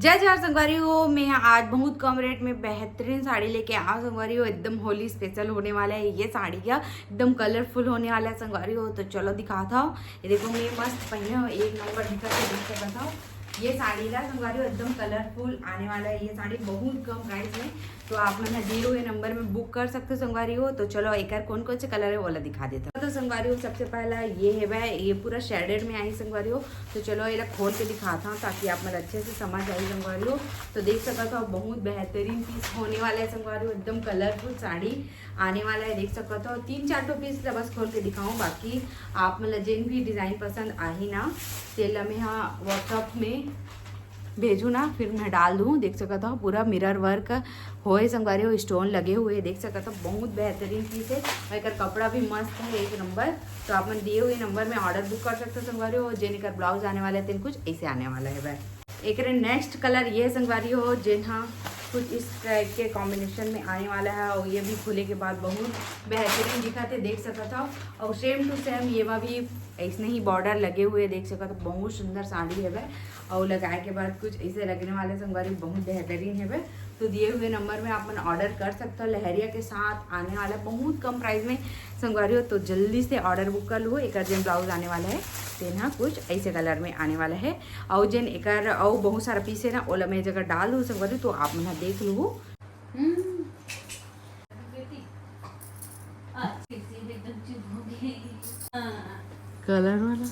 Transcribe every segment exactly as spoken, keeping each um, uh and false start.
जय जोहार संगवारी हो, मैं आज बहुत कम रेट में बेहतरीन साड़ी लेके आया हूँ संगवारी हो। एकदम होली स्पेशल होने वाला है ये साड़ी का, एकदम कलरफुल होने वाला है संगवारी हो। तो चलो दिखाता हूँ, ये देखो मैं मस्त पहने हूँ, एक नंबर दिखा के देख सकता हूँ। ये साड़ी का संगवारी हो एकदम कलरफुल आने वाला है ये साड़ी बहुत कम प्राइस में। तो आप मन ह दिए हुए नंबर में बुक कर सकते हो संगवारी हो। तो चलो एकर कौन कौन से कलर है ओला दिखा देता हूँ। तो संगवारी हो सबसे पहला ये है भाई, ये पूरा शेडेड में आई संगवारी हो। तो चलो एला खोल के दिखाता हूँ ताकि आप मन अच्छे से समझ आई संगवारी हो। तो देख सकत हो बहुत बेहतरीन पीस होने वाला है संगवारी हो, एकदम कलरफुल साड़ी आने वाला है। देख सकत हो तीन चार ठो पीस ला बस खोल के दिखाऊँ, बाकी आप मन ला जेन भी डिजाइन पसंद आही ना, तेला मैं हा WhatsApp में भेजू ना, फिर मैं डाल दूँ। देख सकत हो पूरा मिरर वर्क होए संगवारी हो, स्टोन लगे हुए देख सकत हो, बहुत बेहतरीन पीस है और एकर कपड़ा भी मस्त है एक नंबर। तो आप मन दिए हुए नंबर में ऑर्डर बुक कर सकते हो संगवारी हो। जेन एकर ब्लाउज आने वाला है तेन कुछ ऐसे आने वाला है भाई। एकरे नेक्स्ट कलर ये है संगवारी हो, जेन हा कुछ इस टाइप के कॉम्बिनेशन में आने वाला है और ये भी खुले के बाद बहुत बेहतरीन दिखत है देख सकत हो। और सेम टू सेम ये मा भी ऐसने ही बॉर्डर लगे हुए देख सकत हो, बहुत सुंदर साड़ी है भाई। और लगाए के बाद कुछ ऐसे लगने वाले संगवारी बहुत बेहतरीन है भाई। तो दिए हुए नंबर में आप मन ऑर्डर कर सकते हो। लहरिया के साथ आने वाला बहुत कम प्राइस में संगवारी हो, तो जल्दी से ऑर्डर बुक कर लो। एकर जेन ब्लाउज आने वाला है तेन हा कुछ ऐसे कलर में आने वाला है। और जेन एकर और बहुत सारा पीस है ना, ओला मैं जगह डाल दूँ संगवारी, तो आप मन हा देख लो। हम्म। आज फिर से एकदम चुप हो गई। हाँ। कलर वाला।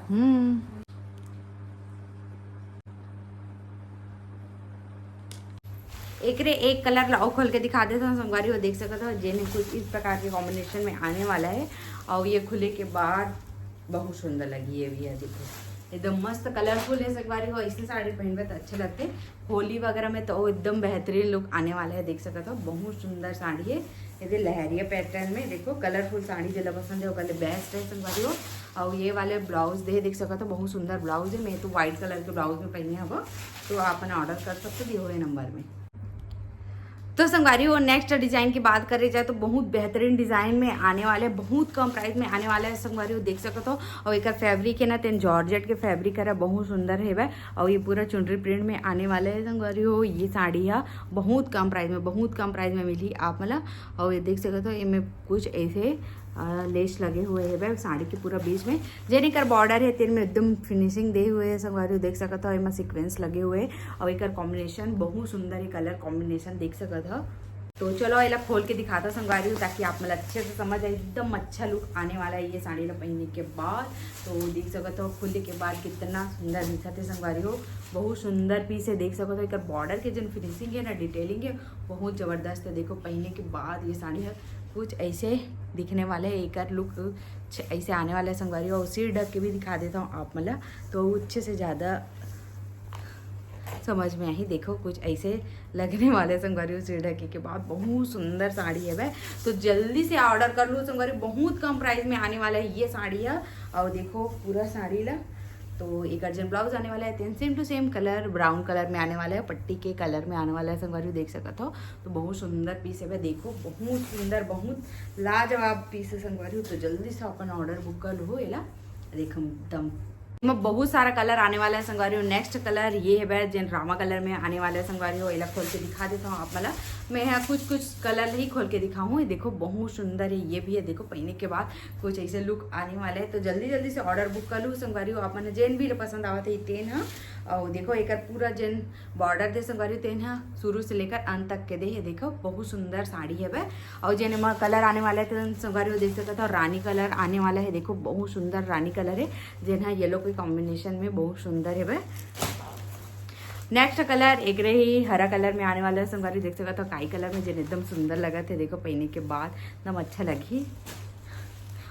हम्म। एकरे एक कलर ला और खोल के दिखा देता हूँ संगवारी हो, देख सकत हो जेन कुछ इस प्रकार के कॉम्बिनेशन में आने वाला है। और ये खुले के बाद बहुत सुंदर लगी ये भी है, देखो एकदम मस्त कलरफुल है संगवारी हो। ऐसे साड़ी पहनबे तो अच्छे लगते, होली वगैरह में तो एकदम बेहतरीन लुक आने वाला है। देख सकत हो बहुत सुंदर साड़ी है, ये लहरिया पैटर्न में देखो कलरफुल साड़ी जेला पसंद है ओकर लिए बेस्ट है संगवारी हो। और ये वाले ब्लाउज दे देख सकत हो बहुत सुंदर ब्लाउज है। मैं तो व्हाइट कलर के ब्लाउज में पहने हव, तो आप मन ऑर्डर कर सकते हो दिए हुए नंबर में। तो संगवारी हो नेक्स्ट डिजाइन की बात करे जाए तो बहुत बेहतरीन डिजाइन में आने वाले, बहुत कम प्राइस में आने वाला है संगवारी हो, देख सकत हो। और एकर फैब्रिक है ना तेन जॉर्जेट के फैब्रिक हरा बहुत सुंदर हेवय। और ये पूरा चुनरी प्रिंट में आने वाला है संगवारी हो। ये साड़ी है बहुत कम प्राइस में, बहुत कम प्राइस में मिली आप मन ला। और ये देख सकत हो एमे कुछ ऐसे लेस लगे हुए हेवय साड़ी के पूरा बीच में। जेन एकर बॉर्डर है तेन में एकदम फिनिशिंग दे हुए है संगवारी हो, देख सकत हो एमा सीक्वेंस लगे हुए है। और एकर कॉम्बिनेशन बहुत सुंदर है, कलर कॉम्बिनेशन देख सकत हो। तो चलो एला खोल के दिखाता संगवारी हो, ताकि आप मन ला अच्छे से समझ आए। एकदम अच्छा लुक आने वाला है ये साड़ी ला पहनने के बाद। तो देख सकत हो खुलने के बाद कितना सुंदर दिखत है संगवारी हो, बहुत सुंदर पीस है। देख सकत हो एकर बॉर्डर के जन फिनिशिंग है ना, डिटेलिंग है, बहुत जबरदस्त है। देखो पहनने के बाद ये साड़ी है कुछ ऐसे दिखने वाले है, एकर लुक ऐसे आने वाला है संगवारी हो। और सिर ढक के भी दिखा देता हूँ आप मन ला, तो अच्छे से ज़्यादा समझ में आही। देखो कुछ ऐसे लगने वाले संगवारी हो, सिर ढके के बाद बहुत सुंदर साड़ी है भाई। तो जल्दी से ऑर्डर कर लो संगवारी, बहुत कम प्राइस में आने वाला है ये साड़ी है। और देखो पूरा साड़ी ला, तो एकर जन ब्लाउज आने वाला है तेन same to same colour brown colour में आने वाला है, पट्टी के कलर में आने वाला है संगवारी हो, देख सकत हो। तो बहुत सुंदर पीस है भाई, देखो बहुत सुंदर, बहुत लाजवाब पीस है संगवारी हो। तो जल्दी से अपन ऑर्डर बुक कर लो एला, देखो एकदम एमा बहुत सारा कलर आने वाला है संगवारी हो। नेक्स्ट कलर ये है भाई जेन रामा कलर में आने वाला है संगवारी हो, एला खोल के दिखा देता हूँ आप मन ला। मैं यहाँ कुछ कुछ कलर ही खोल के दिखाऊँ। ये देखो बहुत सुंदर है, ये भी है देखो पहनने के बाद कुछ ऐसे लुक आने वाला है। तो जल्दी जल्दी से ऑर्डर बुक कर लो संगवारी हो, आप मन जेन भी पसंद आवत है तेन ह। और देखो एकर पूरा जेन बॉर्डर दे संगवारी हो तेन ह शुरू से लेकर अंत तक के दे है। देखो बहुत सुंदर साड़ी है भाई। और जेन एमा कलर आने वाला है तेन संगवारी हो देख सकत हो, रानी कलर आने वाला है। देखो बहुत सुंदर रानी कलर है, जेन ह येलो के कॉम्बिनेशन में बहुत सुंदर है भाई। नेक्स्ट कलर एकरे ही हरा कलर में आने वाला है संगवारी, देख सकत हो काई कलर में, जेन एकदम सुंदर लगत है। देखो पहने के बाद एकदम अच्छा लगही।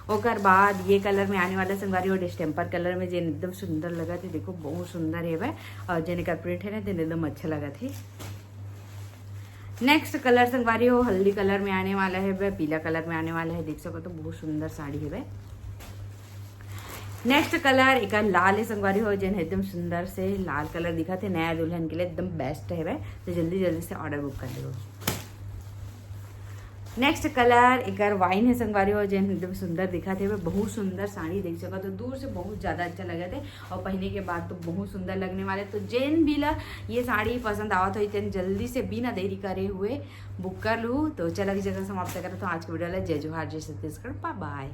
ओकर बाद ये कलर में आने वाला है संगवारी, वो डिस्टेम्पर कलर में, जेन एकदम सुंदर लगत है। देखो बहुत सुंदर है भाई, और जेन एकर प्रिंट है ना तेन एकदम अच्छा लगत है। नेक्स्ट कलर संगवारी हो हल्दी कलर में आने वाला है भाई, पीला कलर में आने वाला है। देख सकत हो बहुत सुंदर साड़ी है भाई। नेक्स्ट कलर एक लाल है संगवारी हो, जेन एकदम सुंदर से लाल कलर दिखत है, नया दुल्हन के लिए एकदम बेस्ट है भाई। तो जल्दी जल्दी से ऑर्डर बुक कर लो। नेक्स्ट कलर एकर वाइन है संगवारी हो, जेन एकदम सुंदर दिखत हे, बहुत सुंदर साड़ी देख सकत हो, दूर से बहुत ज्यादा अच्छा लगत हे और पहने के बाद तो बहुत सुंदर लगने वाले। तो जेन भी ला ये साड़ी पसंद आवत हो, तेन जल्दी से बिना देरी करे हुए बुक कर लू। तो चला, अभी जगह समाप्त करत हो आज के वीडियो ला। जय जोहार, जय छत्तीसगढ़, बाय बाय।